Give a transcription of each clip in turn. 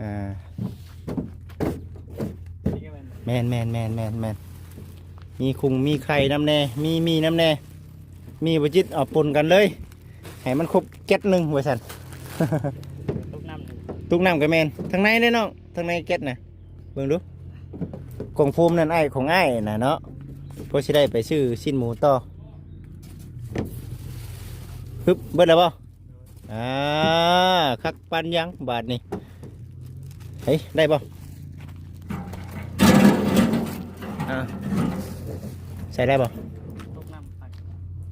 ອ່າ ແມ່ນໆໆໆໆ ມີຄຸງມີໄຂ່ນຳແດ່ ມີໝີ່ນຳແດ່ ມີບໍ່ຈິດ ເອົາປົນກັນເລີຍ ໃຫ້ມັນຄົບແກັດໜຶ່ງວ່າຊັ້ນ. ຕຸກນ້ຳ ຕຸກນ້ຳກໍແມ່ນ ທາງໃນເດ້ນ້ອງ ທາງໃນແກັດນະ ເບິ່ງດູ ກ່ອງໂຟມນັ້ນອ້າຍ ຂອງອ້າຍນະເນາະ ພໍຊິໄດ້ໄປຊື້ຊີ້ນໝູຕໍ່. ຮຶບ ເບິດແລ້ວບໍ່? ອ່າ ຄັກປານຫຍັງບາດນີ້ ເຮີ້ຍ ໄດ້ບໍ່? ອ່າ ໃສ່ໄດ້ບໍ່? ຕົກນ້ຳ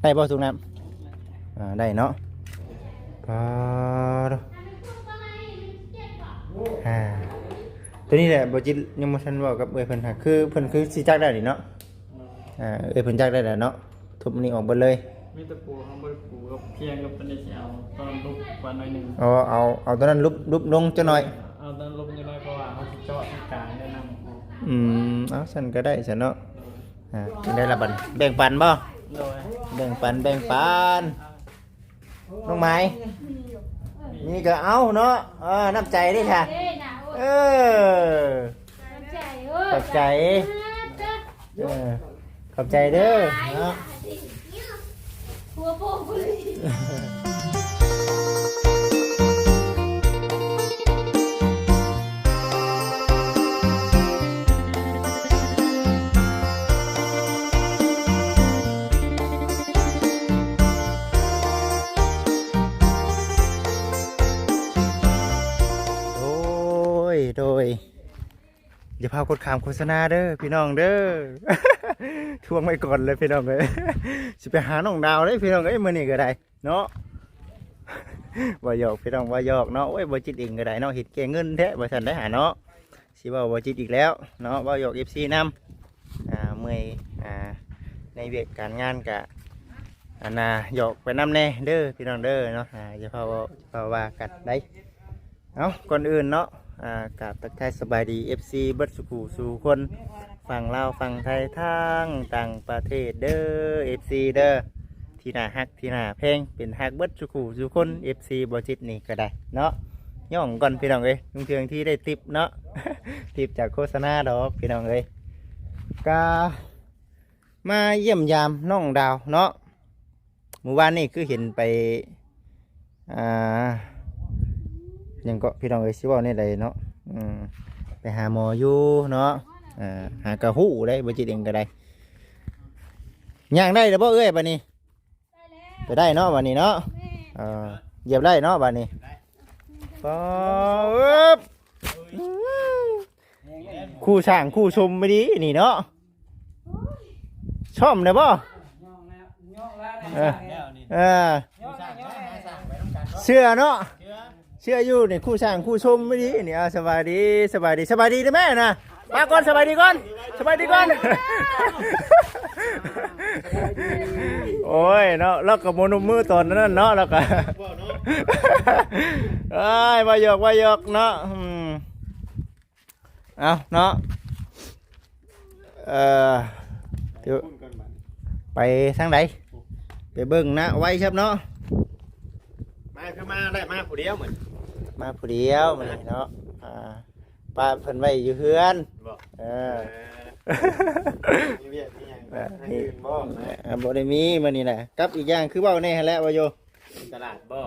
ໄດ້ບໍ່? ຕົກນ້ຳ ອ່າ ໄດ້ເນາະ ປາດ ອ່າ ຕົວນີ້ແຫຼະ ບໍ່ຈິດຍັງບໍ່ທັນເວົ້າກັບເອື້ອຍເພິ່ນ ຫາ ຄືເພິ່ນຄືຊິຈັກໄດ້ນີ້ເນາະ. ອ່າ ເອື້ອຍເພິ່ນຈັກໄດ້ແລ້ວເນາະ ທຸບອັນນີ້ອອກເບິດເລີຍ ມີຕະປູ ເຮົາບໍ່ໄດ້ປູ ກໍພຽງກັບປານນີ້ ຊິເອົາຕອນຫຼຸບກວ່າໜ້ອຍໜຶ່ງ ເອົາ ເອົາ ເອົາຕອນນັ້ນຫຼຸບ ຫຼຸບລົງຈັກໜ້ອຍ ເອົາຕອນຫຼຸບຈັກໜ້ອຍ ເພາະວ່າເຮົາຊິເຈາະທີ່ກາງໄດ້ນຳ. ອືມ ເອົາ ຊັ້ນກໍໄດ້ຊັ້ນເນາະ ອ່າ ໄດ້ລະບັດ ແບ່ງປັນບໍ່? ໂດຍ ແບ່ງປັນ ແບ່ງປັນ ນ້ອງໄມ້ ນີ້ກໍເອົາເນາະ ເອີ ນ້ຳໃຈເດ້ຄ່ະ ເອີ ຂອບໃຈ ເອີ ຂອບໃຈເດີເນາະ. ໂດຍ ໂດຍ ຢ່າພາກົດຂ້າມໂຄສະນາເດີພີ່ນ້ອງເດີ ທວງໄວ້ກ່ອນເລີຍພີ່ນ້ອງເອີຍ ຊິໄປຫານ້ອງດາວເດ້ພີ່ນ້ອງເອີຍ ມື້ນີ້ກໍໄດ້ ເນາະ ວ່າຫຍອກພີ່ນ້ອງ ວ່າຫຍອກເນາະ. ໂອ້ຍ ບໍ່ຈິດເອງກໍໄດ້ເນາະ ເຮັດແກ່ເງິນແທ້ວ່າຊັ້ນໄດ໋ຫາເນາະ ຊິເວົ້າບໍ່ຈິດອີກແລ້ວເນາະ ເວົ້າຫຍອກເອັຟຊີນຳ ອ່າ ເມື່ອຍ ອ່າ ໃນວຽກການງານກະ ອັນນ່າ ຫຍອກໄປນຳແດ່ເດີພີ່ນ້ອງເດີເນາະ ອ່າ ຢ່າພາເວົ້າ ຢ່າພາວ່າກັນໄດ໋. ເອົາ ກ່ອນອື່ນເນາະ ອ່າ ກາບທັກທາຍສະບາຍດີເອັຟຊີເບິດສູ່ຜູ້ສູ່ຄົນ ຝັ່ງລາວ ຝັ່ງໄທ ທັງຕ່າງປະເທດເດີ ເອັຟຊີເດີ ທີ່ໜ້າຮັກ ທີ່ໜ້າແພງ ເປັນຮັກເບິດສູ່ຜູ້ສູ່ຄົນ ເອັຟຊີບໍ່ຈິດນີ້ກໍໄດ້ເນາະ. ຍ້ອງກ່ອນພີ່ນ້ອງເອີຍ ເທື່ອທີ່ໄດ້ຕິບເນາະ ຕິບຈາກໂຄສະນາດອກພີ່ນ້ອງເອີຍ ກະ ມາຢ້ຽມຢາມນ້ອງດາວເນາະ ມື້ວານນີ້ຄືເຫັນໄປ ອ່າ ຫຍັງເກາະ ພີ່ນ້ອງເອີຍ ຊິເວົ້າແນວໃດເນາະ ອືມ ໄປຫາໝໍຢູ່ເນາະ ອ່າ ຫາກະຮູ້ໄດ໋ ບໍ່ຈິດເອງກໍໄດ້. ຍ່າງໄດ້ແລ້ວບໍ່ເອື້ອຍ ບາດນີ້? ໄປໄດ້ເນາະ ບາດນີ້ເນາະ ເອີ ຢຽບໄດ້ເນາະ ບາດນີ້ ປາບ ອືມ ຄູ່ສ້າງຄູ່ຊົມໄປດີນີ້ເນາະ ຊ້ອມໄດ້ບໍ່? ເອີ ເອີ ເຊື່ອເນາະ ເຊື່ອຢູ່ນີ້ ຄູ່ສ້າງຄູ່ຊົມໄປດີນີ້. ອ່າ ສະບາຍດີ ສະບາຍດີ ສະບາຍດີເດີແມ່ນະ ມາກ່ອນ ສະບາຍດີກ່ອນ ສະບາຍດີກ່ອນ. ໂອ້ຍເນາະ ລາວກໍບໍ່ນົບມືຕອນນັ້ນເນາະ ລາວກໍ ເອີຍ ວ່າຫຍອກ ວ່າຫຍອກເນາະ ອືມ ເອົາເນາະ ເອີ ໄປທາງໃດ ໄປເບິ່ງນະ ໄວຊັບເນາະ. ມາຄືມາໄດ້ມາຜູ້ດຽວມື້ນີ້ ມາຜູ້ດຽວມື້ນີ້ເນາະ ອ່າ ປະເພິ່ນໄວ້ຢູ່ເຮືອນ ບໍ່ ເອີ ເອີ ມີວຽກມີຫຍັງ ເອີ ທາງອື່ນບໍ່ນະ ອ່າ ບໍ່ໄດ້ມີມື້ນີ້ນະ ກັບອີກຢ່າງຄືເວົ້າແນ່ຫັ້ນແຫຼະ ວ່າຢູ່ ຕະຫຼາດບໍ່?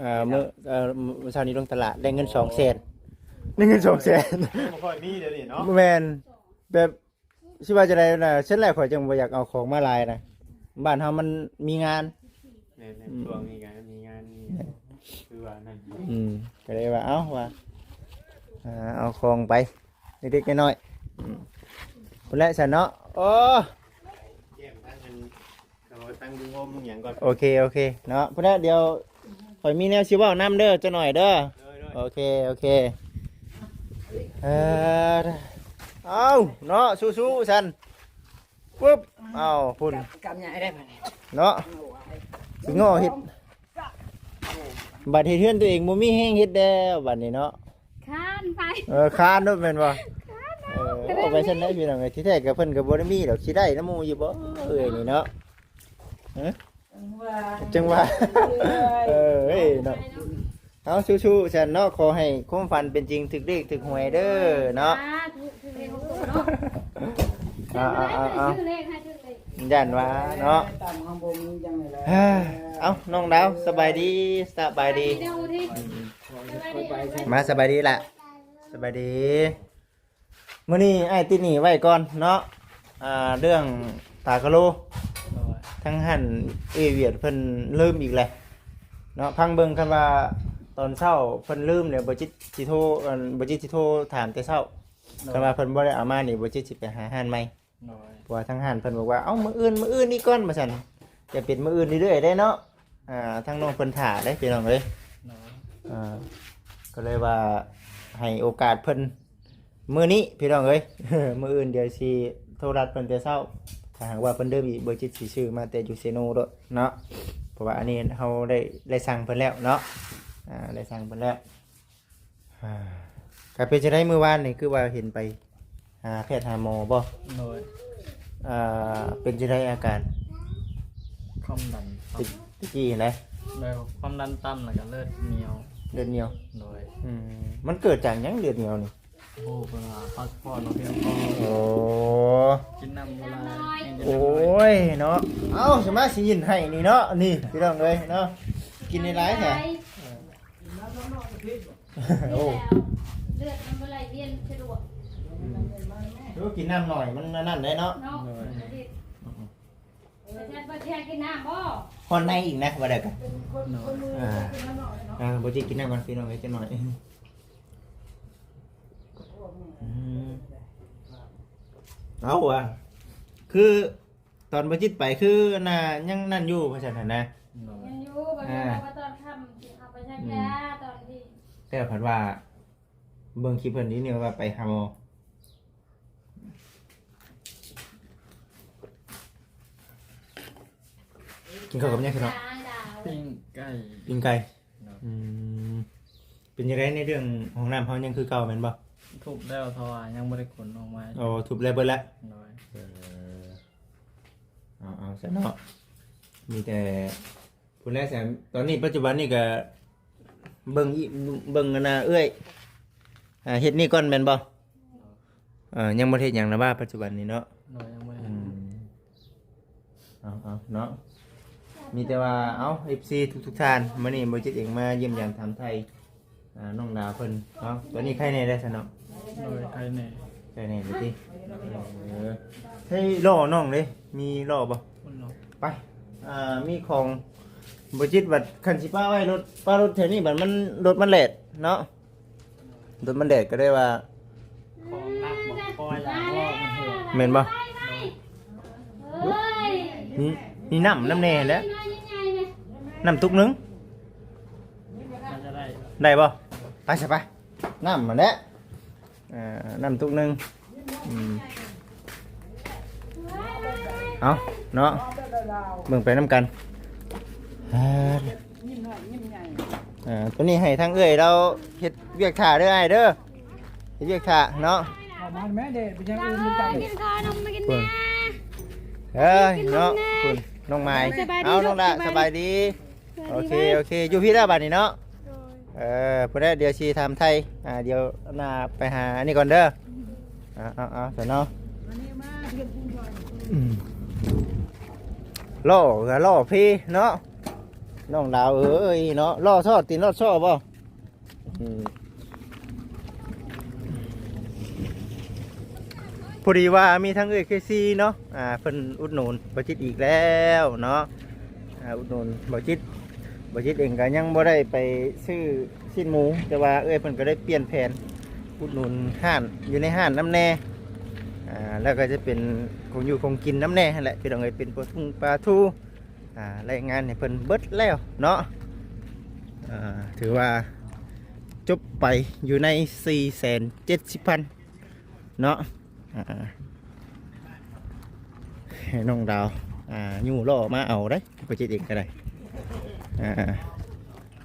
ອ່າ ມື້ ເອີ ມື້ເຊົ້ານີ້ລົງຕະຫຼາດ ໄດ້ເງິນສອງແສນ ໄດ້ເງິນສອງແສນ ບໍ່ຄ່ອຍມີດຽວນີ້ເນາະ ແມ່ນ ແບບ ຊິວ່າຈັ່ງໃດນະ ຊັ້ນແຫຼະ ຂ້ອຍຈຶ່ງບໍ່ຢາກເອົາຂອງມາຫຼາຍນະ ບ້ານເຮົາມັນມີງານ ແມ່ນ ອືມ ຊ່ວງນີ້ກໍມີງານ ມີຫຍັງ ແມ່ນ ຄືວ່ານັ້ນ ອືມ ກໍເລີຍວ່າ ເອົ້າ ວ່າ ອ່າ ເອົາຂອງໄປເລັກໆນ້ອຍໆ ອືມ ພຸ້ນແຫຼະຊັ້ນເນາະ ໂອ້ ຢ້ຽມທາງອັນ ເອົາໄວ້ຟັງວງໂຮມຫຍັງກ່ອນ ໂອເຄ ໂອເຄເນາະ ພຸ້ນແຫຼະ ດຽວຂ້ອຍມີແນວຊິເວົ້ານຳເດີ ຈັກໜ້ອຍເດີ ໂດຍໆ ໂອເຄ ໂອເຄ ເອີ ເອົາເນາະ ສູ້ໆຊັ້ນ ປຶບ ເອົາ ພຸ້ນ ກຳໃຫຍ່ໄດ້ບັດນີ້ເນາະ ຊິງໍເຮັດ ບັດເຮັດເຮືອນຕົວເອງບໍ່ມີແຮງເຮັດແລ້ວບັດນີ້ເນາະ ຄານໄປ ເອີ ຄານໂລດແມ່ນບໍ່? ຄານ ເອີ ເອົາໄປຊັ້ນໄດ໋ພີ່ນ້ອງເອີຍ ທີ່ແທ້ກໍເພິ່ນກໍບໍ່ໄດ້ມີດອກ ຊິໄດ້ນຳໝູ່ຢູ່ບໍ່ເອີຍນີ້ເນາະ ຮະ ຈັ່ງວ່າ ຈັ່ງວ່າ ເອີ ເອີຍເນາະ ເອົາ ສູ້ໆຊັ້ນເນາະ ຂໍໃຫ້ຄວາມຝັນເປັນຈິງ ຖືກເລກຖືກຫວຍເດີເນາະ ສາທຸ ຖືກເລກຫົກໂຕເນາະ ເອົາໆໆໆ ຊື້ເລກໃຫ້ຖືກເລກ ຢ້ານວ່າເນາະ ຕາມຄວາມບໍ່ມີຫຍັງນີ້ແຫຼະ ເອົ້າ ນ້ອງດາວ ສະບາຍດີ ສະບາຍດີ ສະບາຍດີເດີ ອືມ ສະບາຍດີ ມາ ສະບາຍດີລະ ສະບາຍດີ ມື້ນີ້ອ້າຍຕິດໜີ້ໄວ້ກ່ອນເນາະ ອ່າ ເລື່ອງຕາກະໂລ ໂດຍ ທາງຫັ້ນເອວຽດເພິ່ນລືມອີກແຫຼະເນາະ ຟັງເບິ່ງ ຄັນວ່າຕອນເຊົ້າເພິ່ນລືມແລ້ວ ບໍ່ຈິດຊິໂທ ອັນ ບໍ່ຈິດຊິໂທຖາມແຕ່ເຊົ້າ ໂດຍ ຄັນວ່າເພິ່ນບໍ່ໄດ້ເອົາມານີ້ ບໍ່ຈິດຊິໄປຫາຮ້ານໃໝ່ ໂດຍ ເພາະວ່າທາງຮ້ານເພິ່ນບອກວ່າ ເອົາ ມື້ອື່ນ ມື້ອື່ນອີກກ່ອນ ວ່າຊັ້ນ ຈະເປັນມື້ອື່ນເລື້ອຍໆໄດ້ເນາະ ອ່າ ທາງນ້ອງເພິ່ນຖ້າເດ້ພີ່ນ້ອງເອີຍ ໂດຍ ອ່າ ກໍເລີຍວ່າໃຫ້ໂອກາດເພິ່ນມື້ນີ້ພີ່ນ້ອງເອີຍ ມື້ອື່ນດຽວຊິໂທນັດເພິ່ນແຕ່ເຊົ້າ ຖ້າຫາກວ່າເພິ່ນເດີມອີກ ບໍ່ຈິດຊິຊື້ມາແຕ່ຢູ່ເຊໂນໂລດເນາະ ເພາະວ່າອັນນີ້ເຮົາໄດ້ ໄດ້ສັ່ງເພິ່ນແລ້ວເນາະ ອ່າ ໄດ້ສັ່ງເພິ່ນແລ້ວ ອ່າ ກະເປັນຈັ່ງໃດມື້ວານນີ້ ຄືວ່າເຫັນໄປຫາແພດຫາໝໍບໍ່? ໂດຍ ອ່າ ເປັນຈັ່ງໃດອາການ? ຄວາມດັນຕ່ຳ ຕະ ຕະກີ້ຫັ້ນນະ ແລ້ວຄວາມດັນຕ່ຳ ແລ້ວກະເລືອດໜຽວ ເລືອດໜຽວ ໂດຍ ອືມ ມັນເກີດຈາກຫຍັງເລືອດໜຽວນີ້? ໂອ້ ເພິ່ນວ່າພັກຜ່ອນບໍ່ພຽງພໍ ໂອ້ ກິນນ້ຳບໍ່ຫຼາຍ ໂອ້ຍເນາະ ເອົ້າ ສະມາຊິຍິນໃຫ້ນີ້ເນາະ ນີ້ພີ່ນ້ອງເອີຍເນາະ ກິນຫຼາຍໆແທ້ ໂອ້ ເລືອດມັນບໍ່ໄຫຼວຽນສະດວກ ໂອ້ ກິນນ້ຳໜ້ອຍມັນອັນນັ້ນໄດ໋ເນາະ ເນາະ ໂດຍ ແຕ່ບໍ່ເທີ່ຍງກິນນ້ຳບໍ່? ຮ້ອນໃນອີກນະ ວ່າໄດ້ກະ ໂດຍ ອ່າ ອ່າ ບໍ່ຈິດກິນນ້ຳກ່ອນພີ່ນ້ອງເອີຍ ຈັກໜ້ອຍ ອືມ ເອົາວ່າ ຄື ຕອນບໍ່ຈິດໄປຄືໜ້າຍັງນັ້ນຢູ່ວ່າຊັ້ນຫັ້ນນະ ໂດຍ ຍັງຢູ່ ບໍ່ ອ່າ ວ່າຕອນຄ່ຳຊິເຂົ້າໄປສັກຢາ ອືມ ຕອນທີ່ ແຕ່ພັດວ່າເບິ່ງຄລິບເພິ່ນນີ້ ນີ້ວ່າໄປຫາໝໍ ກິນເຂົ້າກັບຫຍັງພີ່ນ້ອງ? ປີ້ງໄກ່ ປີ້ງໄກ່ ໂດຍ ອືມ ເປັນຈັ່ງໃດໃນເລື່ອງຫ້ອງນ້ຳເຮົາຍັງຄືເກົ່າແມ່ນບໍ່? ທຸບແລ້ວ ເພາະວ່າຍັງບໍ່ໄດ້ຂົນອອກມາ ໂອ້ ທຸບແລ້ວເບິດແລ້ວ ໂດຍ ເອີ ເອົາໆ ຊັ້ນເນາະ ມີແຕ່ ພຸ້ນແຫຼະ ຕອນນີ້ປັດຈຸບັນນີ້ກະເບິ່ງອີ ເບິ່ງອັນນ່າເອື້ອຍ ອ່າ ເຮັດນີ້ກ່ອນແມ່ນບໍ່? ເອີ ຍັງບໍ່ໄດ້ເຮັດຫຍັງນະວ່າປັດຈຸບັນນີ້ເນາະ ໂດຍ ຍັງບໍ່ໄດ້ ອືມ ເອົາໆ ເນາະ ມີແຕ່ວ່າ ເອົາ ເອັຟຊີ ທຸກໆທ່ານ ມື້ນີ້ບໍ່ຈິດເອງມາຢ້ຽມຢາມຖາມໄຖ່ ອ່າ ນ້ອງດາວເພິ່ນເນາະ ຕອນນີ້ໄຄແດ່ແລ້ວຊັ້ນເນາະ ໂດຍ ໄຄແດ່ ໄຄແດ່ເລີຍຕິ ເອີ ໃຊ້ລໍ້ນ້ອງເດ້ ມີລໍ້ບໍ່? ໄປ ອ່າ ມີຂອງ ບໍ່ຈິດບັດ ຄັນຊິປະໄວ້ລົດ ປະລົດແຖວນີ້ບັດມັນ ລົດມັນແລ່ນເນາະ ລົດມັນແລ່ນ ກໍໄດ້ວ່າ ຂອງໜັກບໍ່ ປ່ອຍແລ້ວ ລໍ້ມັນເຫີນ ແມ່ນບໍ່? ໂດຍ ມີ ມີນ້ຳນຳແດ່ແຫຼະ ນ້ຳຕຸກໜຶ່ງ ໜ້າຈະໄດ້ ໄດ້ບໍ່? ໄປຊະໄປ ນ້ຳຫັ້ນແຫຼະ ອ່າ ນ້ຳຕຸກໜຶ່ງ ອືມ ເອົາເນາະ ເບິ່ງໄປນຳກັນ ອ່າ ອ່າ ຕົວນີ້ໃຫ້ທາງເອື້ອຍລາວເຮັດວຽກຖ້າເດີອ້າຍເດີ ເຮັດວຽກຖ້າເນາະ ເອົາມາແມ່ເດ້ ເປັນຫຍັງອື່ນບໍ່ຈັກ ກິນຂ້າວນມມາກິນແດ່ ເອີ ກິນນມແດ່ ເນາະ ພຸ້ນ ນ້ອງມາຍ ສະບາຍດີ ເອົາ ລູກ ນ້ອງລະ ສະບາຍດີ ສະບາຍດີ ໂອເຄ ໂອເຄ ຢູ່ພີ້ເດີບາດນີ້ເນາະ ໂດຍ ເອີ ພຸ້ນແຫຼະ ດຽວຊິຖາມໄຖ່ ອ່າ ດຽວໜ້າໄປຫາອັນນີ້ກ່ອນເດີ ເອົາໆໆ ຊັ້ນເນາະ ອືມ ລໍ້ກະລໍ້ພີເນາະ ນ້ອງດາວເອີຍເນາະ ລໍ້ຊອດຕີນ ລໍ້ຊອດບໍ່? ອືມ ພໍດີວ່າມີທັງເອື້ອຍເຄຊີເນາະ ອ່າ ເພິ່ນອຸດໜູນບໍ່ຈິດອີກແລ້ວເນາະ ອ່າ ອຸດໜູນບໍ່ຈິດ ບໍ່ຈິດເອງກະຍັງບໍ່ໄດ້ໄປຊື້ຊີ້ນໝູ ແຕ່ວ່າເອື້ອຍເພິ່ນກະໄດ້ປ່ຽນແຜນອຸດໜູນຮ້ານ ຢູ່ໃນຮ້ານນຳແດ່ ອ່າ ແລ້ວກະຈະເປັນຂອງຢູ່ຂອງກິນນຳແດ່ຫັ້ນແຫຼະ ພີ່ນ້ອງເອີຍ ເປັນປາທຸງປາທູ ອ່າ ລາຍງານໃຫ້ເພິ່ນເບິດແລ້ວເນາະ ອ່າ ຖືວ່າຈົບໄປຢູ່ໃນສີ່ແສນເຈັດສິບພັນເນາະ ອ່າ ໃຫ້ນ້ອງດາວ ອ່າ ຍູ້ລໍ້ມາເອົາໄດ໋ ບໍ່ຈິດເອງກະໄດ້ ອ່າ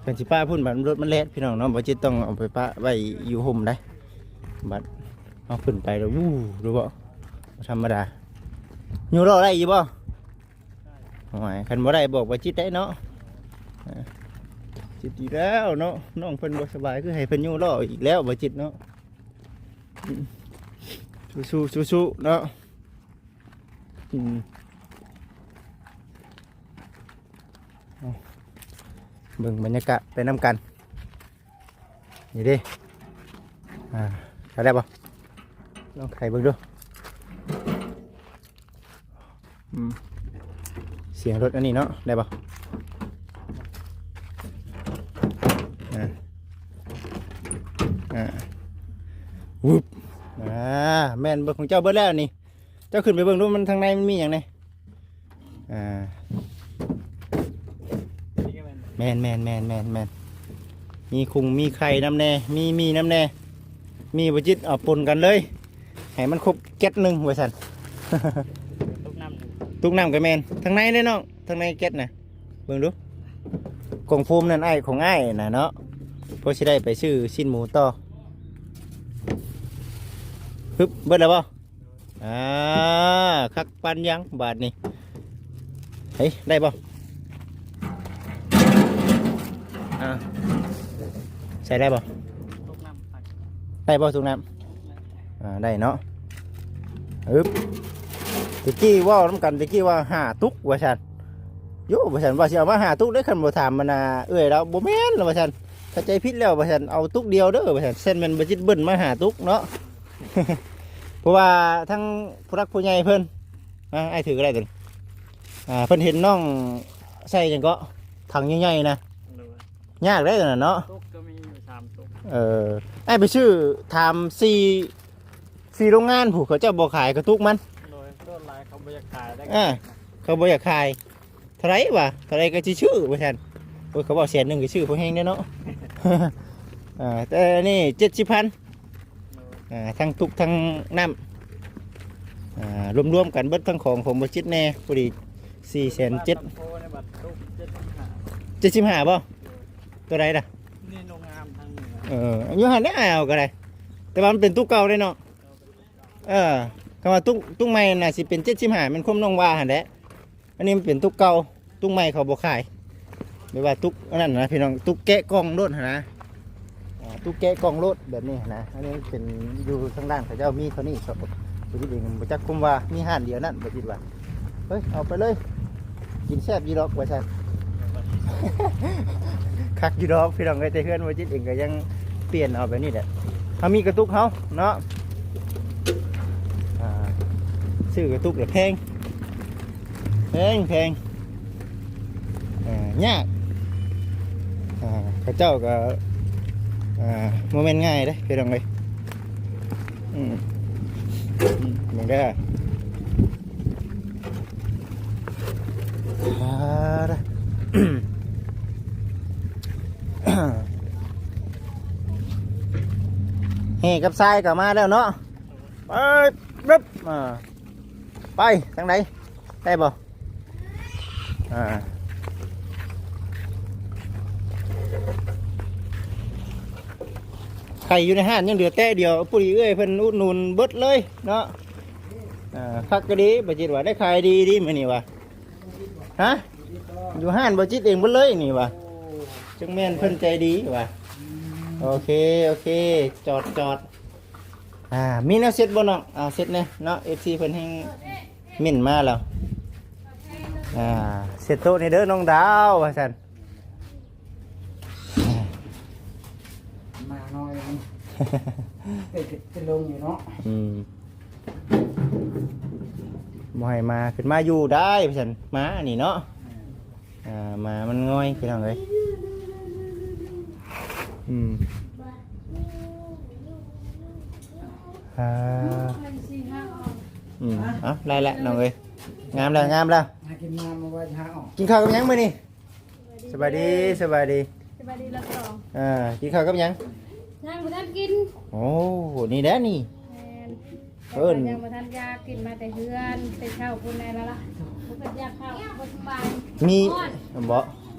ເພິ່ນຊິປະພຸ້ນ ບັດລົດມັນແລ່ນ ພີ່ນ້ອງເນາະ ບໍ່ຈິດຕ້ອງເອົາໄປປະໄວ້ຢູ່ຮົ່ມໄດ໋ ບັດເຮົາຂຶ້ນໄປແລ້ວ ວູ ຮູ້ບໍ່ ບໍ່ທຳມະດາ ຍູ້ລໍ້ໄດ້ຢູ່ບໍ່? ໂອ້ຍ ຄັນບໍ່ໄດ້ບອກບໍ່ຈິດໄດ້ເນາະ ເອີ ຈິດອີກແລ້ວເນາະ ນ້ອງເພິ່ນບໍ່ສະບາຍ ຄືໃຫ້ເພິ່ນຍູ້ລໍ້ອີກແລ້ວ ບໍ່ຈິດເນາະ. ອືມ ສູ້ໆ ສູ້ໆ ເນາະ. ອືມ ເອົາ ເບິ່ງບັນຍາກາດໄປນຳກັນ ນີ້ເດ້. ອ່າ ໄດ້ບໍ່? ລອງໄຂເບິ່ງດູ. ອືມ ສຽງລົດອັນນີ້ເນາະ ໄດ້ບໍ່? ອ່າ ອ່າ ວຶບ ອ່າ ແມ່ນເບິດ ຂອງເຈົ້າເບິດແລ້ວນີ້. ເຈົ້າຂຶ້ນໄປເບິ່ງດູ ມັນທາງໃນມັນມີຫຍັງແດ່. ອ່າ ແມ່ນໆໆໆໆ ມີຄຸງມີໄຂ່ນຳແດ່ ມີໝີ່ນຳແດ່. ມີບໍ່ຈິດ ເອົາປົນກັນເລີຍ ໃຫ້ມັນຄົບແກັດໜຶ່ງວ່າຊັ້ນ. ຕຸກນ້ຳ ຕຸກນ້ຳກໍແມ່ນ ທາງໃນເດ້ນ້ອງ ທາງໃນແກັດນະ ເບິ່ງດູ. ກ່ອງໂຟມນັ້ນອ້າຍ ຂອງອ້າຍນະເນາະ ພໍຊິໄດ້ໄປຊື້ຊີ້ນໝູຕໍ່. ຮຶບ ເບິດແລ້ວບໍ່? ອ່າ ຄັກປານຍັງບາດນີ້. ເຮີ້ຍ ໄດ້ບໍ່? ອ່າ ໃສ່ໄດ້ບໍ່? ຕົກນ້ຳ ໄດ້ບໍ່? ຕົກນ້ຳ ອ່າ ໄດ້ເນາະ. ອຶບ ຕະກີ້ເວົ້ານຳກັນ ຕະກີ້ວ່າຫ້າຕຸກວ່າຊັ້ນ. ໂຢ ວ່າຊັ້ນ ວ່າຊິເອົາມາຫ້າຕຸກເດ້ ຄັນບໍ່ຖາມມັນນະ ເອື້ອຍລາວ ບໍ່ແມ່ນລະວ່າຊັ້ນ ເຂົ້າໃຈຜິດແລ້ວວ່າຊັ້ນ ເອົາຕຸກດຽວເດີວ່າຊັ້ນ. ຊັ້ນແມ່ນບໍ່ຈິດເບິ່ນມາຫ້າຕຸກເນາະ. ເພາະວ່າທັງຜູ້ຫຼັກຜູ້ໃຫຍ່ເພິ່ນ ອ່າ ອ້າຍຖືກໍໄດ້ຕົວນີ້ ອ່າ ເພິ່ນເຫັນນ້ອງໃສ່ຫຍັງເກາະ ຖັງໃຫຍ່ໆນະ ໂດຍ ຍາກເດ້ຕົວນັ້ນເນາະ. ຕຸກກໍມີຢູ່ສາມຕຸກ. ເອີ ອ້າຍໄປຊື້ຖາມສີ່ ສີ່ໂຮງງານພຸ້ນ ເຂົາເຈົ້າບໍ່ຂາຍກະຕຸກມັນ. ໂດຍ ສ່ວນຫຼາຍເຂົາບໍ່ຢາກຂາຍໄດ້. ອ່າ ເຂົາບໍ່ຢາກຂາຍ. ເທົ່າໃດວະ ເທົ່າໃດກໍຊິຊື້ວ່າຊັ້ນ. ໂອ້ຍ ເຂົາເວົ້າແສນໜຶ່ງກໍຊື້ພໍແຮງເດ້ເນາະ. ອ່າ ແຕ່ອັນນີ້ເຈັດສິບພັນ ໂດຍ ອ່າ ທັງຕຸກທັງນ້ຳ ອ່າ ລວມໆກັນເບິດທັງຂອງ ຂອງບໍ່ຈິດແດ່ ພໍດີສີ່ແສນເຈັດ. ໂອ້ ໃນບັດຕຸກເຈັດສິບຫ້າ ເຈັດສິບຫ້າບໍ່? ໂດຍ ຕົວໃດລະ? ນີ້ໂຮງງານທາງເໜືອ. ເອີ ຢູ່ຫັ້ນແຫຼະ ເອົາກໍໄດ້ ແຕ່ວ່າມັນເປັນຕຸກເກົ່າເດ້ເນາະ. ເອີ ຄຳວ່າຕຸກ ຕຸກໃໝ່ນະຊິເປັນເຈັດສິບຫ້າ ແມ່ນຄວາມນ້ອງວ່າຫັ້ນແຫຼະ. ອັນນີ້ມັນເປັນຕຸກເກົ່າ ຕຸກໃໝ່ເຂົາບໍ່ຂາຍ ແບບວ່າຕຸກອັນນັ້ນນະພີ່ນ້ອງ ຕຸກແກະກ່ອງໂລດຫັ້ນນະ. ອ່າ ຕຸກແກະກ່ອງໂລດແບບນີ້ຫັ້ນນະ. ອັນນີ້ມັນເປັນຢູ່ທາງດ້ານເຂົາເຈົ້າມີເທົ່ານີ້ ເຂົາ ບໍ່ຈິດເອງບໍ່ຈັກຄຸມວ່າມີຮ້ານດຽວນັ້ນ ບໍ່ຈິດວ່າ ເຮີ້ຍ ເອົາໄປເລີຍ ກິນແຊບຢູ່ດອກວ່າຊັ້ນ. ຄັກຢູ່ດອກພີ່ນ້ອງເອີຍ ແຕ່ເຮືອນບໍ່ຈິດເອງກໍຍັງປ່ຽນເອົາແບບນີ້ແຫຼະ. ເຮົາມີກະຕຸກເຮົາເນາະ ອ່າ ຊື້ກະຕຸກລະແພງ ແພງ ແພງ ເອີ ຍາກ ອ່າ ເຂົາເຈົ້າກໍ ອ່າ ບໍ່ແມ່ນງ່າຍເດ້ພີ່ນ້ອງເອີຍ. ອືມ ອືມ ເບິ່ງເດີ ອ່າ ເຮ່ກັບຊາຍກໍມາແລ້ວເນາະ. ໄປ ບຶບ ອ່າ ໄປທາງໃດ ໄດ້ບໍ່? ອ່າ ໄຂ່ຢູ່ໃນຮ້ານຍັງເຫຼືອແຕະດຽວ ຜູ້ດີເອື້ອຍເພິ່ນອຸດໜູນເບິດເລີຍເນາະ. ອ່າ ຄັກກໍດີ ບໍ່ຈິດວ່າໄດ້ຂາຍດີດີມື້ນີ້ວ່າ ຮະ ຢູ່ຮ້ານບໍ່ຈິດເອງເບິດເລີຍນີ້ວ່າ ຈັ່ງແມ່ນເພິ່ນໃຈດີວ່າ. ໂອເຄ ໂອເຄ ຈອດ ຈອດ. ອ່າ ມີແນວເຊັດບໍ່ນ້ອງ? ເອົາເຊັດແດ່ເນາະ ເອັຟຊີເພິ່ນແຮ່ງເມັ້ນມາແລ້ວ. ອ່າ ເຊັດໂຕະນີ້ເດີນ້ອງດາວວ່າຊັ້ນ. ມາໜ້ອຍ ເປັນ ເປັນລົງຢູ່ເນາະ. ອືມ ບໍ່ໃຫ້ມາ ຂຶ້ນມາຢູ່ໄດ້ວ່າຊັ້ນ ມານີ້ເນາະ. ອ່າ ໝາມັນງອຍພີ່ນ້ອງເອີຍ. ອືມ ອ່າ ອືມ ເອົາ ໄດ້ແລ້ວນ້ອງເອີຍ ງາມແລ້ວ ງາມແລ້ວ. ຫາກິນງາມ ມາໄວ້ຫາອອກ. ກິນເຂົ້າກັບຫຍັງມື້ນີ້? ສະບາຍດີ ສະບາຍດີ ສະບາຍດີລະສອງ. ເອີ ກິນເຂົ້າກັບຫຍັງ? ຍັງບໍ່ທັນກິນ. ໂອ້ ນີ້ແຫຼະນີ້ ແມ່ນ ເອີ້ນ ຍັງບໍ່ທັນຢາກ ຂຶ້ນມາແຕ່ເຮືອນ ແຕ່ເຊົ້າພຸ້ນແຫຼະລະ ບໍ່ເພິ່ນຢາກເຂົ້າ ບໍ່ສະບາຍ. ມີ ຮ້ອນ ບໍ່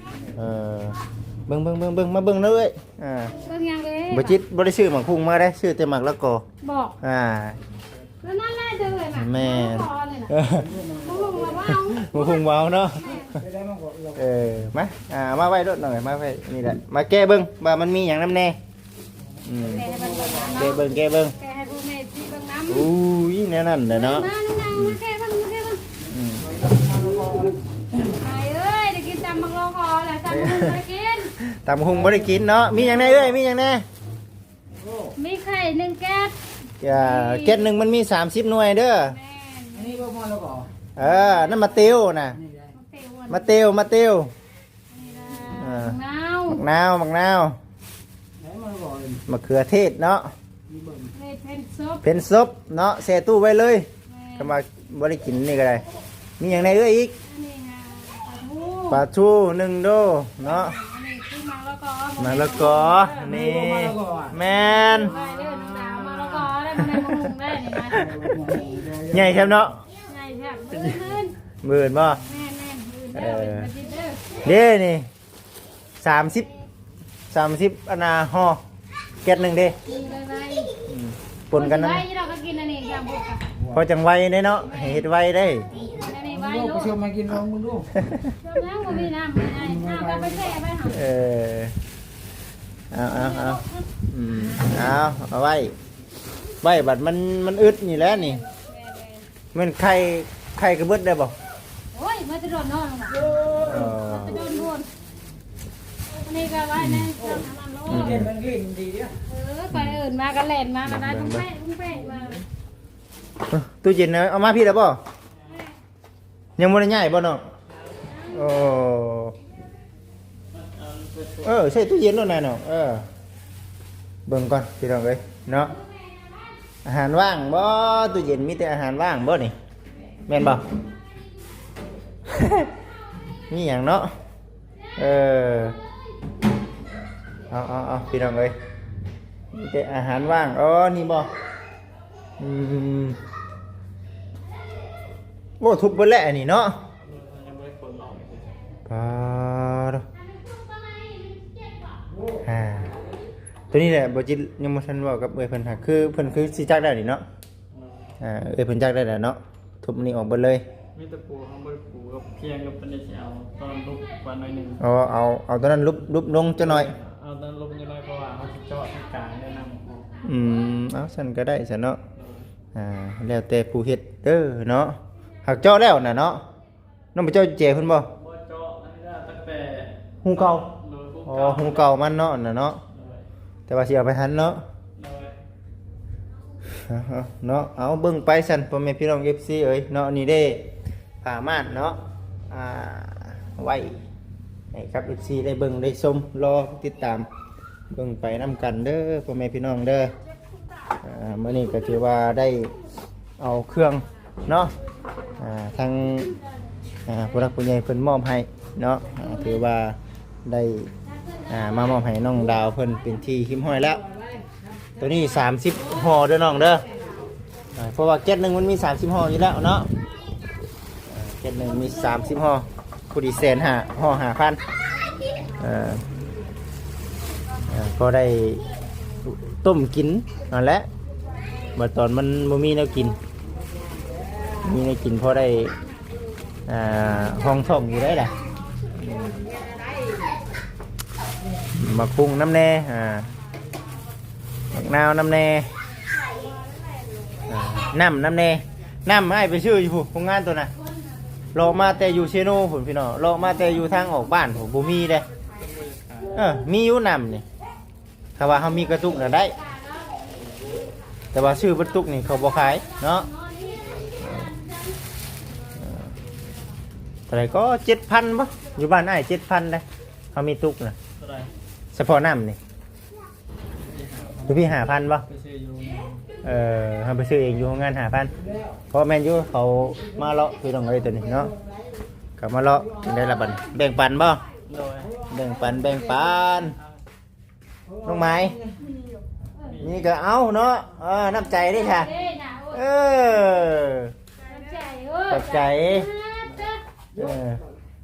ເອີ ເບິ່ງ ເບິ່ງ ເບິ່ງ ເບິ່ງ ມາເບິ່ງເດີເອີຍ. ອ່າ ເບິ່ງຫຍັງເດ້? ບໍ່ຈິດບໍ່ໄດ້ຊື້ໝາກຫຸ່ງມາເດ້ ຊື້ແຕ່ໝາກລະກອ. ບໍ່ ອ່າ ແລ້ວນັ້ນແຫຼະເດີນະ ແມ່ນ ບໍ່ພໍເລີຍນະ ເອີ ໝາກຫຸ່ງວ່າເວົ້າ ໝາກຫຸ່ງເວົ້າເນາະ. ແມ່ນ ເອີ ມາ ອ່າ ເອົາມາໄວ້ໂລດນ້ອງເອີຍ ມາໄວ້ນີ້ແຫຼະ ມາແກະເບິ່ງວ່າມັນມີຫຍັງນຳແດ່. ອືມ ແກະໃຫ້ເພິ່ນເບິ່ງນຳເນາະ ແກະເບິ່ງ ແກະເບິ່ງ ແກະໃຫ້ພໍ່ແມ່ຊີ້ເບິ່ງນຳ. ໂອ້ຍ ແນວນັ້ນແຫຼະເນາະ. ມາ ມາ ມາ ອືມ ມາແກະເບິ່ງ ມາແກະເບິ່ງ. ອືມ ອ້າຍເອີຍ ໄດ້ກິນຕຳບັກລອງອໍແລ້ວ ຕຳບັກຫຸ່ງບໍ່ໄດ້ກິນ ຕຳບັກຫຸ່ງບໍ່ໄດ້ກິນເນາະ. ມີຫຍັງແດ່ເອີຍ ມີຫຍັງແດ່? ມີໄຂ່ໜຶ່ງແກັດ ອ່າ ແກັດໜຶ່ງມັນມີສາມສິບໜ່ວຍເດີ. ແມ່ນ ອັນນີ້ບໍ່ມາແລ້ວກໍ ເອີ ນັ້ນມາຕິວນະ ນີ້ໄດ໋ ມາຕິວ ມາຕິວ ນີ້ລະ ອ່າ ໝາກນາວ ໝາກນາວ ໝາກນາວ ໄດ້ມາແລ້ວກໍ ມະເຂືອເທດເນາະ ນີ້ເບິ່ງ ເຜັນສົບ ເຜັນສົບເນາະ ແຊ່ຕູ້ໄວ້ເລີຍ. ແມ່ນ ຄຳວ່າບໍ່ໄດ້ກິນນີ້ກໍໄດ້. ມີຫຍັງແດ່ເອື້ອຍອີກ? ອັນນີ້ຫາປາທູ ປາທູໜຶ່ງໂດເນາະ. ອັນນີ້ຄືໝາກລະກອ ໝາກລະກອ ນີ້ ນີ້ບໍ່ໝາກລະກອ ແມ່ນ ໄດ້ເດີນ້ອງດາວ ໝາກລະກອໄດ້ ບໍ່ໄດ້ມາຫຸ່ງໄດ້ນີ້ນະ. ໃຫຍ່ແທ້ເນາະ ໃຫຍ່ແທ້ ມື້ອື່ນ ມື້ອື່ນບໍ່? ແມ່ນໆ ມື້ອື່ນເດີ ເອີ ວັນອາທິດເດີ ເດ້ນີ້ ສາມສິບ ສາມສິບອັນນ່າຫໍ່ ແກັດໜຶ່ງເດ້. ອືມ ໄວໆ ອືມ ປົນກັນນະ ໄວຢູ່ດອກ ກໍກິນອັນນີ້ຢ່າງບຸກກະ ພໍຈັ່ງໄວເດ້ເນາະ ໃຫ້ເຮັດໄວເດ້. ອັນນີ້ໄວໂລດ ໄປຊົມມາກິນລອງເບິ່ງດູ ຊົມແລ້ວບໍ່ມີນ້ຳ ນ້ຳກໍໄປແຊ່ໄວ້ຫັ້ນ. ເອີ ເອົາໆໆ ອືມ ເອົາ ເອົາໄວ້ ໄວ້ບັດມັນ ມັນອຶດນີ້ແຫຼະນີ້. ແມ່ນໆ ແມ່ນໄຂ່ ໄຂ່ກໍເບິດໄດ້ບໍ່? ໂອ້ຍ ມາແຕ່ດົນເນາະ ເອີ ມາແຕ່ດົນໂພດ. ອັນນີ້ກໍໄວ້ໃນ ອືມ ອັນນັ້ນໂລດ ເອີ ໄປເອີ້ນມາກໍແລ່ນມາກໍໄດ້ ເບິ່ງໆ ປຸ້ງແປ້ງ ປຸ້ງແປ້ງມາ. ເອີ ຕູ້ເຢັນເອົາມາພີ້ແລ້ວບໍ່? ຍັງບໍ່ໄດ້ຍ້າຍບໍ່ນ້ອງ? ໂອ້ ເອີ ໃສ່ຕູ້ເຢັນໂລດນະນ້ອງ. ເອີ ເບິ່ງກ່ອນພີ່ນ້ອງເອີຍເນາະ ອາຫານວ່າງບໍ່? ຕູ້ເຢັນມີແຕ່ອາຫານວ່າງບໍ່ນີ້ ແມ່ນບໍ່? ມີຫຍັງເນາະ? ເອີ ເອົາໆໆ ພີ່ນ້ອງເອີຍ ມີແຕ່ອາຫານວ່າງ. ອໍ ນີ້ບໍ່? ອືມ ໂອ້ ທຸບເບິດແລ້ວອັນນີ້ເນາະ. ຍັງບໍ່ໄດ້ຂົນອອກ ປາດ ອ່າ ໂຕນີ້ແຫຼະ ບໍ່ຈິດຍັງບໍ່ທັນເວົ້າກັບເອື້ອຍເພິ່ນ ຫາກຄືເພິ່ນຄືຊິຈັກໄດ້ນີ້ເນາະ. ອ່າ ເອື້ອຍເພິ່ນຈັກໄດ້ແລ້ວເນາະ ທຸບອັນນີ້ອອກເບິດເລີຍ. ມີຕະປູ ເຮົາບໍ່ໄດ້ປູກັບພຽງກັບປານໃດ ຊິເອົາຕອນນັ້ນຫຼຸບໄວ້ໜ້ອຍໜຶ່ງ. ອໍ ເອົາ ເອົາຕອນນັ້ນຫຼຸບ ຫຼຸບລົງຈັກໜ້ອຍ ເອົາຕອນຫຼຸບໜ້ອຍ ເພາະວ່າເຮົາຊິເຈາະກາງແນະນຳ. ອືມ ເອົາ ຊັ້ນກໍໄດ້ຊັ້ນເນາະ. ອ່າ ແລ້ວແຕ່ຜູ້ເຮັດເດີເນາະ. ຫາກເຈາະແລ້ວນະເນາະ. ນ້ອງໄປເຈາະແຈເພິ່ນບໍ່? ບໍ່ເຈາະ ອັນນີ້ນະ ຕັ້ງແຕ່ຮູເກົ່າ. ໂດຍ ຮູເກົ່າ. ອໍ ຮູເກົ່າມັນເນາະ ອັນນັ້ນເນາະ. ໂດຍ ແຕ່ວ່າຊິເອົາໄປຫັ້ນເນາະ. ໂດຍ ເນາະ. ເອົາ ເບິ່ງໄປຊັ້ນ ພໍ່ແມ່ພີ່ນ້ອງ ເອັຟຊີ ເອີຍເນາະ. ນີ້ເດ້ ຜ້າມ່ານເນາະ ອ່າ ໄວ້ໃຫ້ກັບ ເອັຟຊີ ໄດ້ເບິ່ງໄດ້ຊົມ ລໍຕິດຕາມເບິ່ງໄປນຳກັນເດີ ພໍ່ແມ່ພີ່ນ້ອງເດີ. ອ່າ ມື້ນີ້ກໍຖືວ່າໄດ້ເອົາເຄື່ອງເນາະ ອ່າ ທາງ ອ່າ ຜູ້ຫຼັກຜູ້ໃຫຍ່ເພິ່ນມອບໃຫ້ເນາະ ອ່າ ຖືວ່າໄດ້ ອ່າ ມາມອບໃຫ້ນ້ອງດາວເພິ່ນເປັນທີ່ຮຽບຮ້ອຍແລ້ວ. ໂຕນີ້ສາມສິບຫໍ່ເດີນ້ອງເດີ ອ່າ ເພາະວ່າແກັດໜຶ່ງມັນມີສາມສິບຫໍ່ຢູ່ແລ້ວເນາະ. ເອີ ແກັດໜຶ່ງມີສາມສິບຫໍ່ ພໍດີແສນຫ້າ ຫໍ່ຫ້າພັນ. ເອີ ເອີ ພໍໄດ້ຕົ້ມກິນນັ້ນແຫຼະ ບັດຕອນມັນບໍ່ມີແນວກິນ ມີແນວກິນພໍໄດ້ ອ່າ ຮອງທ້ອງຢູ່ໄດ້ລະ. ໝາກຫຸ່ງນຳແດ່ ອ່າ ໝາກນາວນຳແດ່ ອ່າ ນ້ຳນຳແດ່. ນ້ຳອ້າຍໄປຊື້ຢູ່ພຸ້ນ ໂຮງງານໂຕນະ ເລາະມາແຕ່ຢູ່ເຊໂນພຸ້ນພີ່ນ້ອງ ເລາະມາແຕ່ຢູ່ທາງອອກບ້ານພຸ້ນ ບໍ່ມີເດ້. ເອີ ມີຢູ່ນ້ຳນີ້ ຖ້າວ່າເຮົາມີກະຕຸກນະໄດ້ ແຕ່ວ່າຊື້ເບິດຕຸກນີ້ເຂົາບໍ່ຂາຍເນາະ. ເອີ ເທົ່າໃດກໍ ເຈັດພັນບໍ່? ຢູ່ບ້ານອ້າຍ ເຈັດພັນເດ້ ເຮົາມີຕຸກນະ. ເທົ່າໃດ? ສະເພາະນ້ຳນີ້ ຢູ່ພີ້ຫ້າພັນບໍ່? ໄປຊື້ຢູ່ ເອີ ເຮົາໄປຊື້ເອງຢູ່ໂຮງງານຫ້າພັນ. ເພາະແມ່ນຢູ່ ເຂົາມາເລາະ ພີ່ນ້ອງເອີຍ ໂຕນີ້ເນາະ ເຂົາມາເລາະ ຈັ່ງໃດລະບັດນີ້ ແບ່ງປັນບໍ່? ໂດຍ ແບ່ງປັນ ແບ່ງປັນ. ນ້ອງໄມ້ ນີ້ກໍເອົາເນາະ ເອີ ນ້ຳໃຈເດ້ຊະ ເອີ ຂອບໃຈ ເອີ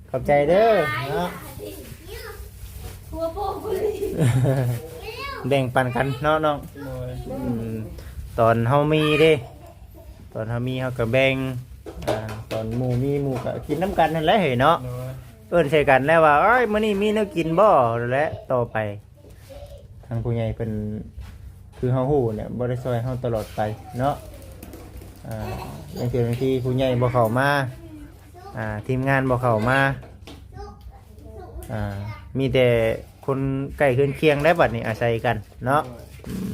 ຂອບໃຈເດີເນາະ ແບ່ງປັນກັນເນາະນ້ອງ. ໂດຍ ອືມ ຕອນເຮົາມີເດ້ ຕອນເຮົາມີເຮົາກໍແບ່ງ ອ່າ ຕອນໝູ່ມີໝູ່ກໍກິນນຳກັນຫັ້ນແຫຼະເຮີ້ຍເນາະ. ໂດຍ ເອີ້ນໃສ່ກັນແລ້ວວ່າ ໂອ້ຍ ມື້ນີ້ມີແນວກິນບໍ່ ແລະຕໍ່ໄປ ທາງຜູ້ໃຫຍ່ເພິ່ນ ຄືເຮົາຮູ້ແຫຼະ ບໍ່ໄດ້ຊ່ອຍເຮົາຕະຫຼອດໄປເນາະ. ອ່າ ບາງເທື່ອບາງທີຜູ້ໃຫຍ່ບໍ່ເຂົ້າມາ ອ່າ ທີມງານບໍ່ເຂົ້າມາ ອ່າ ມີແຕ່ຄົນໃກ້ເຮືອນຄຽງແຫຼະ ບັດນີ້ອາໄສກັນເນາະ. ອືມ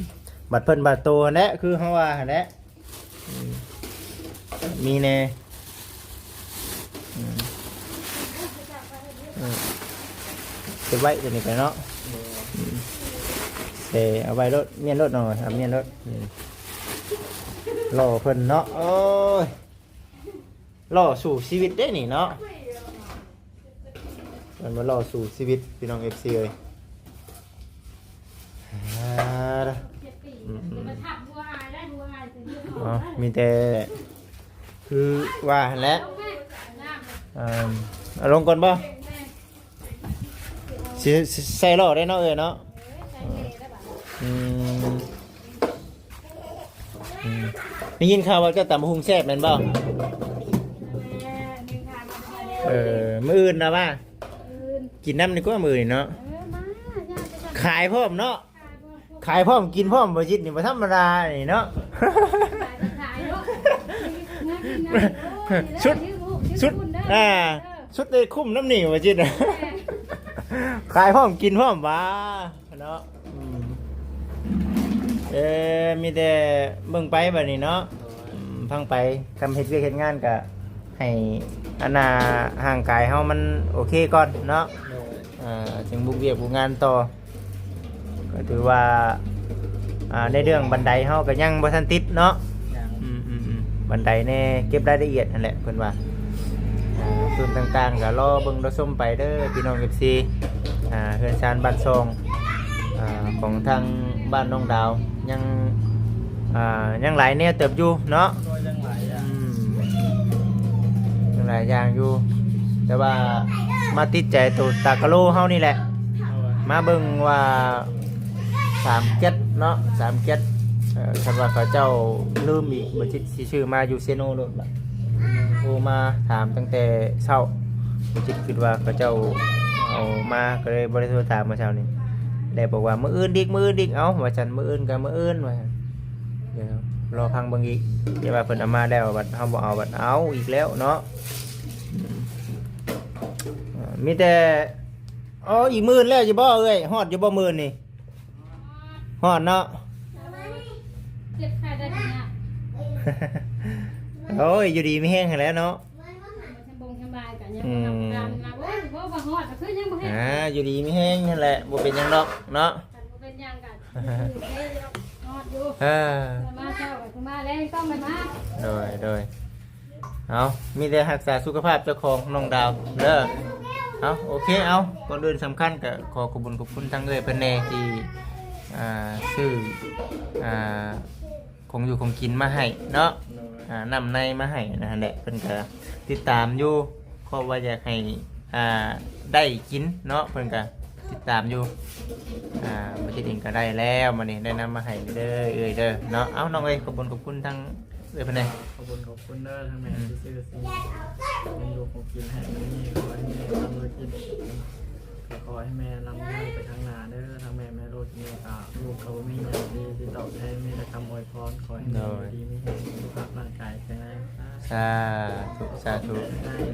ບັດເພິ່ນບັດໂຕຫັ້ນແຫຼະ ຄືເຮົາວ່າຫັ້ນແຫຼະ. ອືມ ມີແດ່. ອືມ ອືມ ເກັບໄວ້ຕົວນີ້ໄປເນາະ. ອືມ ເຊ ເອົາໄວ້ໂລດ ມ້ຽນໂລດນ້ອງ ເອົາມ້ຽນໂລດ. ອືມ ລໍເພິ່ນເນາະ. ໂອ້ຍ ລໍສູ້ຊີວິດເດ້ນີ້ເນາະ. ເພິ່ນມາລໍສູ້ຊີວິດ ພີ່ນ້ອງເອັຟຊີເອີຍ. ອ່າ ອືມໆ ເອົາ ມີແຕ່ຄືວ່າຫັ້ນແຫຼະ. ເອີ ເອົາລົງກ່ອນບໍ່? ຊິ ຊິໃສ່ລໍ້ໄດ້ເນາະເອື້ອຍເນາະ. ອືມ ອືມ ໄດ້ຍິນຂ່າວວ່າເຈົ້າຕຳບັກຫຸ່ງແຊບແມ່ນບໍ່? ເອີ ມື້ອື່ນນະວ່າ ກິນນຳດີກວ່າມື້ນີ້ເນາະ. ເອີ ມາ ຂາຍພ້ອມເນາະ ຂາຍພ້ອມກິນພ້ອມ ບໍ່ຈິດນີ້ບໍ່ທຳມະດານີ້ເນາະ. ສຸດ ສຸດ ອ່າ ສຸດໄດ້ຄຸ້ມນຳນີ້ບໍ່ຈິດ ຂາຍພ້ອມກິນພ້ອມຫວາເນາະ. ອືມ ເອີ ມີແຕ່ເບິ່ງໄປບັດນີ້ເນາະ. ອືມ ຟັງໄປ ຄຳເຮັດວຽກເຮັດງານກະໃຫ້ອັນນ່າ ຮ່າງກາຍເຮົາມັນໂອເຄກ່ອນເນາະ. ອ່າ ຈຶ່ງບຸກວຽກບຸກງານຕໍ່ ກໍຖືວ່າ ອ່າ ໃນເລື່ອງບັນໄດເຮົາກໍຍັງບໍ່ທັນຕິດເນາະ. ອືມໆໆ ບັນໄດແດ່ ເກັບລາຍລະອຽດຫັ້ນແຫຼະເພິ່ນວ່າ. ອ່າ ສ່ວນຕ່າງໆກໍລໍເບິ່ງລໍຊົມໄປເດີພີ່ນ້ອງເອັຟຊີ. ອ່າ ເຮືອນຊານບ້ານຊ່ອງ ອ່າ ຂອງທາງບ້ານນ້ອງດາວ ຍັງ ອ່າ ຍັງຫຼາຍແນວເຕີບຢູ່ເນາະ. ໂດຍ ຍັງຫຼາຍຢ່າງ ອືມ ຍັງຫຼາຍຢ່າງຢູ່ ແຕ່ວ່າມາຕິດໃຈໂຕຕາກະໂລເຮົານີ້ແຫຼະ. ໂດຍ ມາເບິ່ງວ່າສາມເຈັດເນາະ ສາມເຈັດ ເອີ ຄັນວ່າເຂົາເຈົ້າລືມອີກ ບໍ່ຈິດຊິຊື້ມາຢູ່ເຊໂນໂລດ. ໂທມາຖາມຕັ້ງແຕ່ເຊົ້າ ບໍ່ຈິດຄິດວ່າເຂົາເຈົ້າເອົາມາ ກໍເລີຍບໍ່ໄດ້ໂທຖາມມື້ເຊົ້ານີ້ ແລ້ວບອກວ່າ ມື້ອື່ນອີກ ມື້ອື່ນອີກ. ເອົ້າ ວ່າຊັ້ນ ມື້ອື່ນກໍມື້ອື່ນວ່າ ດຽວລໍຟັງເບິ່ງອີກ ຢ່າວ່າເພິ່ນເອົາມາແລ້ວບັດເຮົາບໍ່ເອົາ ບັດເອົາອີກແລ້ວເນາະ. ອືມ ເອີ ມີແຕ່ ອໍ ອີກມື້ແລ້ວຢູ່ບໍ່ເອື້ອຍ? ຮອດຢູ່ບໍ່ມື້ນີ້? ຮອດເນາະ. ເຈັບໄຂ້ໄດ້ເປັນຫຍັງ? ໂອ້ຍ ຢູ່ດີມີແຮງຫັ້ນແຫຼະເນາະ. ບໍ່ສະບາຍກໍຍັງ ອືມ ຮັບການມາ ໂອ້ຍ ບໍ່ ບໍ່ຮອດກໍຄືຍັງບໍ່ແຮງ. ອ່າ ຢູ່ດີມີແຮງຫັ້ນແຫຼະ ບໍ່ເປັນຫຍັງດອກເນາະ. ບໍ່ເປັນຫຍັງກໍ ຮອດຢູ່ ເອີ ມາເຊົ້າກໍຄືມາແລງ ຕ້ອງໄດ້ມາ. ໂດຍ ໂດຍ ເອົາ ມີແຕ່ຮັກສາສຸຂະພາບເຈົ້າຂອງນ້ອງດາວເດີ. ເອົາ ໂອເຄ ເອົາ ກ່ອນອື່ນສຳຄັນກໍຂໍຂອບຄຸນຂອບຄຸນທາງເອື້ອຍເພິ່ນແດ່ທີ່ ອ່າ ຊື້ ອ່າ ຂອງຢູ່ຂອງກິນມາໃຫ້ເນາະ. ໂດຍ ອ່າ ນ້ຳໃນມາໃຫ້ນັ້ນແຫຼະ ເພິ່ນກໍຕິດຕາມຢູ່ ເພາະວ່າຢາກໃຫ້ ອ່າ ໄດ້ກິນເນາະ ເພິ່ນກໍຕິດຕາມຢູ່. ອ່າ ບໍ່ຈິດເອງກໍໄດ້ແລ້ວ ມື້ນີ້ໄດ້ນຳມາໃຫ້ເດີເອື້ອຍເດີເນາະ. ເອົາ ນ້ອງເອີຍ ຂອບຄຸນຂອບຄຸນທາງເອື້ອຍເພິ່ນແດ່. ຂອບຄຸນຂອບຄຸນເດີ ທາງແມ່ ອືມ ທີ່ຊື້ສິ່ງຂອງຢູ່ຂອງກິນໃຫ້ມື້ນີ້ ຂໍໃຫ້ແມ່ຮ່ຳລວຍຂຶ້ນ ກໍຂໍໃຫ້ແມ່ຮ່ຳລວຍໄປທາງໜ້າເດີ. ທາງແມ່ ແມ່ໂລດ ແມ່ກໍ ລູກກໍບໍ່ມີຫຍັງດີຊິຕອບແທນ ມີແຕ່ຄຳອວຍພອນ. ຂໍໃຫ້ແມ່ ໂດຍ ຢູ່ດີມີແຮງ ສຸຂະພາບຮ່າງກາຍແຂງແຮງ. ສາທຸ ສາທຸ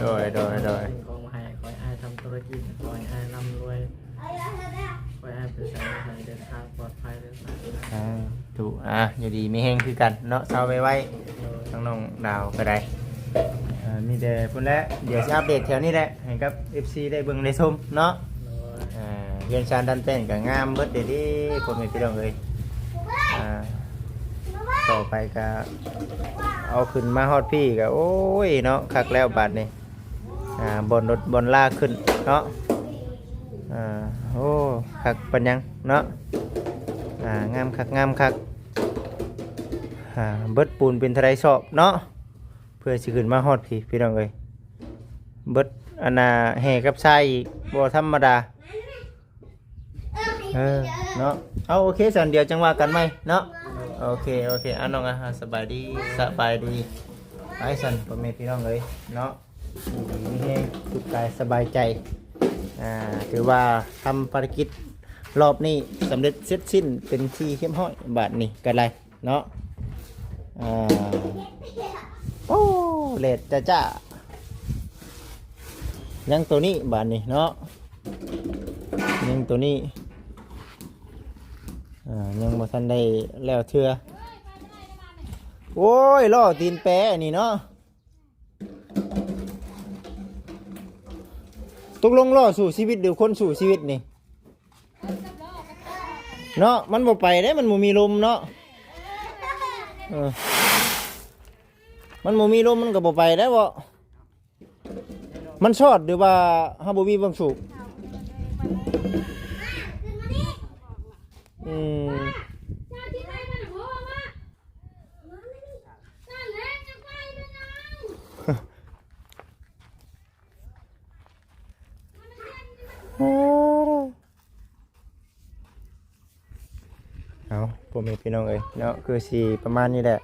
ໂດຍ ໂດຍ ໂດຍ ຂອງມາໃຫ້ ຂໍໃຫ້ອ້າຍທຳທຸລະກິດ ຂໍໃຫ້ອ້າຍຮ່ຳລວຍ ຂໍໃຫ້ອ້າຍໄປໃສມາໃສເດີນທາງປອດໄພເດີ. ສາທຸ ອ່າ ຢູ່ດີມີແຮງຄືກັນເນາະ ເຊົາໄວໆ ໂດຍ ທາງນ້ອງດາວກໍໄດ້. ເອີ ມີແຕ່ພຸ້ນແຫຼະ ດຽວຊິອັບເດດແຖວນີ້ແຫຼະ ໃຫ້ກັບເອັຟຊີໄດ້ເບິ່ງໄດ້ຊົມເນາະ. ໂດຍ ອ່າ ເຮືອນຊານດັນແປ້ນກໍງາມເບິດເດ້ ເດ້ ພໍ່ແມ່ພີ່ນ້ອງເອີຍ. ອ່າ ຕໍ່ໄປກໍເອົາຂຶ້ນມາຮອດພີ້ກໍ ໂອ້ຍເນາະ ຄັກແລ້ວບາດນີ້. ອ່າ ບ່ອນລົດບ່ອນລາຂຶ້ນເນາະ. ອ່າ ໂອ້ ຄັກປານຫຍັງເນາະ. ອ່າ ງາມຄັກ ງາມຄັກ. ອ່າ ເບິດປູນເປັນເທົ່າໃດຊອບເນາະ ເພື່ອຊິຂຶ້ນມາຮອດພີ້ ພີ່ນ້ອງເອີຍ. ເບິດອັນນ່າແຮ່ກັບຊາຍອີກ ບໍ່ທຳມະດາ. ເອີ ເນາະ. ເອົາ ໂອເຄ ຊັ້ນ ດຽວຈັ່ງວ່າກັນໃໝ່ເນາະ. ໂອເຄ ໂອເຄ ອ່າ ນ້ອງ ອ່າ ສະບາຍດີ ສະບາຍດີ. ໄປຊັ້ນ ພໍ່ແມ່ພີ່ນ້ອງເອີຍເນາະ. ຢູ່ດີມີແຮງ ສຸກກາຍສະບາຍໃຈ. ອ່າ ຖືວ່າທຳພາລະກິດລອບນີ້ສຳເລັດເສັດສິ້ນເປັນທີ່ຮຽບຮ້ອຍ ບາດນີ້ກໍໄດ້ເນາະ. ອ່າ ໂອ້ ແດດຈ້າໆ ຍັງໂຕນີ້ບາດນີ້ເນາະ ຍັງໂຕນີ້ ອ່າ ຍັງບໍ່ທັນໄດ້ແລ້ວເທື່ອ. ໂອ້ຍ ລໍ້ຕີນແປອັນນີ້ເນາະ. ຕົກລົງລໍ້ສູ້ຊີວິດ ຫຼື ຄົນສູ້ຊີວິດນີ້ເນາະ? ມັນບໍ່ໄປເດ້ ມັນບໍ່ມີລົມເນາະ. ເອີ ມັນບໍ່ມີລົມ ມັນກໍບໍ່ໄປໄດ້ບໍ? ມັນຊອດ ຫຼືວ່າເຮົາບໍ່ມີເບິ່ງສູບ? ອືມ ເອົາ ພໍ່ແມ່ພີ່ນ້ອງເອີຍເນາະ ຄືຊິປະມານນີ້ແຫຼະ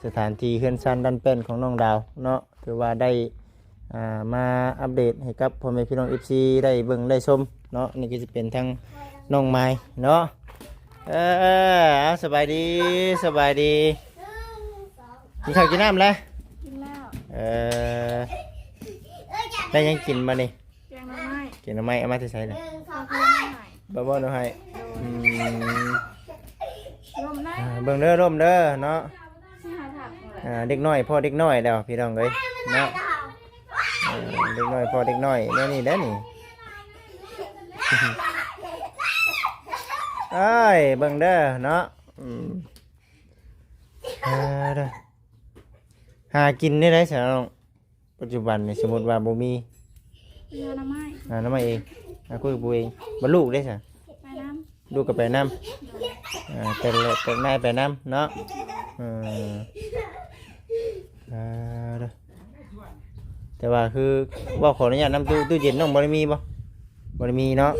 ສະຖານທີ່ເຮືອນຊານດັນແປ້ນຂອງນ້ອງດາວເນາະ. ຖືວ່າໄດ້ ອ່າ ມາອັບເດດໃຫ້ກັບພໍ່ແມ່ພີ່ນ້ອງ ເອັຟຊີ ໄດ້ເບິ່ງໄດ້ຊົມເນາະ. ນີ້ກໍຊິເປັນທາງນ້ອງມາຍເນາະ. ເອີ ເອົາ ສະບາຍດີ ສະບາຍດີ. ກິນເຂົ້າກິນນ້ຳແລ້ວ? ກິນແລ້ວ. ເອີ ໄດ້ຫຍັງກິນບາດນີ້? ແກງໜໍ່ໄມ້. ແກງໜໍ່ໄມ້ ເອົາມາແຕ່ໃສນີ້? ເອົາມາແຕ່ໜໍ່ໄມ້. ບໍ່ ບໍ່ໜໍ່ໄມ້. ໂດຍ. ອືມ ລົມໄດ້. ອ່າ ເບິ່ງເດີ ລົມເດີເນາະ. ຊິຫາຜັກໝົດແຫຼະ. ອ່າ ເດັກນ້ອຍພໍເດັກນ້ອຍແລ້ວ ພີ່ນ້ອງເອີຍເນາະ. ເອີ ເດັກນ້ອຍພໍເດັກນ້ອຍ ແນວນີ້ແຫຼະນີ້. ເອີຍ ເບິ່ງເດີເນາະ. ອືມ ເອີ ເດີ ຫາກິນແນວໃດຊັ້ນນ້ອງ? ປັດຈຸບັນນີ້ ສົມມຸດວ່າບໍ່ມີ ໄປຫາໜໍ່ໄມ້. ຫາໜໍ່ໄມ້ເອງ ຫາຄຸຍກັບປູເອງ. ບັດລູກເດ້ຊະ? ໄປນຳ. ລູກກໍໄປນຳ. ໂດຍ. ອ່າ ແຕ່ລະ ແຕ່ນາຍໄປນຳເນາະ. ເອີ ເອີ ເດີ ແຕ່ວ່າຄື ເວົ້າຂໍອະນຸຍາດນຳ ຕູ້ ຕູ້ເຢັນນ້ອງບໍ່ໄດ້ມີບໍ່? ບໍ່ໄດ້ມີເນາະ.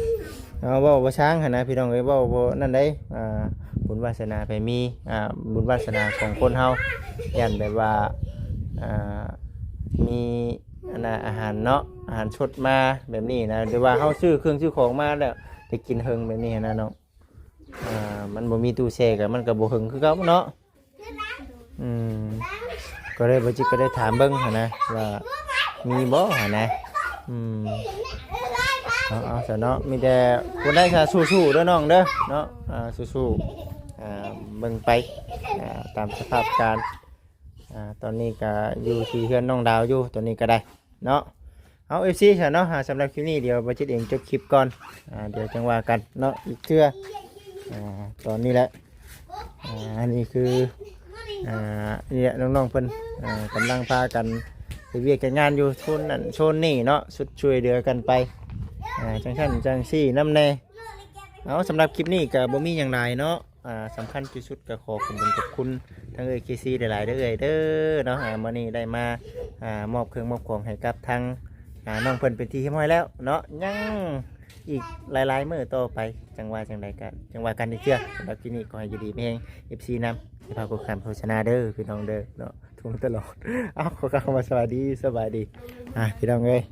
ເອົາ ເວົ້າບໍ່ຊ່າງຫັ້ນນະ ພີ່ນ້ອງເອີຍ ເວົ້າບໍ່ນັ້ນໃດ. ອ່າ ບຸນວາສະໜາໃຜມີ ອ່າ ບຸນວາສະໜາຂອງຄົນເຮົາ ຢ້ານແບບວ່າ ອ່າ ມີອັນນ່າ ອາຫານເນາະ ອາຫານສົດມາແບບນີ້ນະ ຫຼືວ່າເຮົາຊື້ເຄື່ອງຊື້ຂອງມາແລ້ວໄດ້ກິນເຫິງແບບນີ້ນະນ້ອງ. ອ່າ ມັນບໍ່ມີຕູ້ແຊ່ກໍ ມັນກໍບໍ່ເຫິງຄືເກົ່າເນາະ. ອືມ ກໍເລີຍ ບໍ່ຈິດກໍໄດ້ຖາມເບິ່ງຫັ້ນນະ ວ່າມີບໍ່ຫັ້ນນະ. ອືມ ເອົາ ເອົາຊະເນາະ ມີແຕ່ຜູ້ໃດຊະ ສູ້ໆເດີນ້ອງເດີເນາະ. ອ່າ ສູ້ໆ ອ່າ ເບິ່ງໄປ ອ່າ ຕາມສະພາບການ. ອ່າ ຕອນນີ້ກໍຢູ່ທີ່ເຮືອນນ້ອງດາວຢູ່ ຕອນນີ້ກໍໄດ້ເນາະ. ເອົາ ເອັຟຊີຊະເນາະ ອ່າ ສຳລັບຄລິບນີ້ ດຽວບໍ່ຈິດເອງຈົບຄລິບກ່ອນ. ອ່າ ດຽວຈັ່ງວ່າກັນເນາະ ອີກເທື່ອ. ອ່າ ຕອນນີ້ແຫຼະ ອ່າ ອັນນີ້ຄື ອ່າ ນີ້ແຫຼະ ນ້ອງໆເພິ່ນ ອ່າ ກຳລັງພາກັນເຮັດວຽກເຮັດງານຢູ່ໂຊນນັ້ນໂຊນນີ້ເນາະ ຊຸດຊ່ວຍເຫຼືອກັນໄປ ອ່າ ຈັ່ງຊັ້ນຈັ່ງຊີ້ນຳແດ່. ເອົາ ສຳລັບຄລິບນີ້ກໍບໍ່ມີຫຍັງຫຼາຍເນາະ. ອ່າ ສຳຄັນທີ່ສຸດກໍຂໍຂອບຄຸນຂອບຄຸນທາງເອື້ອຍເຄຊີຫຼາຍໆເດີເອື້ອຍເດີເນາະ. ອ່າ ມື້ນີ້ໄດ້ມາ ອ່າ ມອບເຄື່ອງມອບຂອງໃຫ້ກັບທາງ ອ່າ ນ້ອງເພິ່ນເປັນທີ່ຮຽບຮ້ອຍແລ້ວເນາະ. ຍັງອີກຫຼາຍໆມື້ຕໍ່ໄປ ຈັ່ງວ່າຈັ່ງໃດກໍຈັ່ງວ່າກັນອີກເທື່ອ. ສຳລັບຄລິບນີ້ຂໍໃຫ້ຢູ່ດີມີແຮງ ເອັຟຊີນຳ ທີ່ພາກົດຂ້າມໂຄສະນາເດີພີ່ນ້ອງເດີເນາະ ທຸກຕະຫຼອດ. ເອົາ ຂໍກ່າວຄຳວ່າສະບາຍດີ ສະບາຍດີ ອ່າ ພີ່ນ້ອງເອີຍ.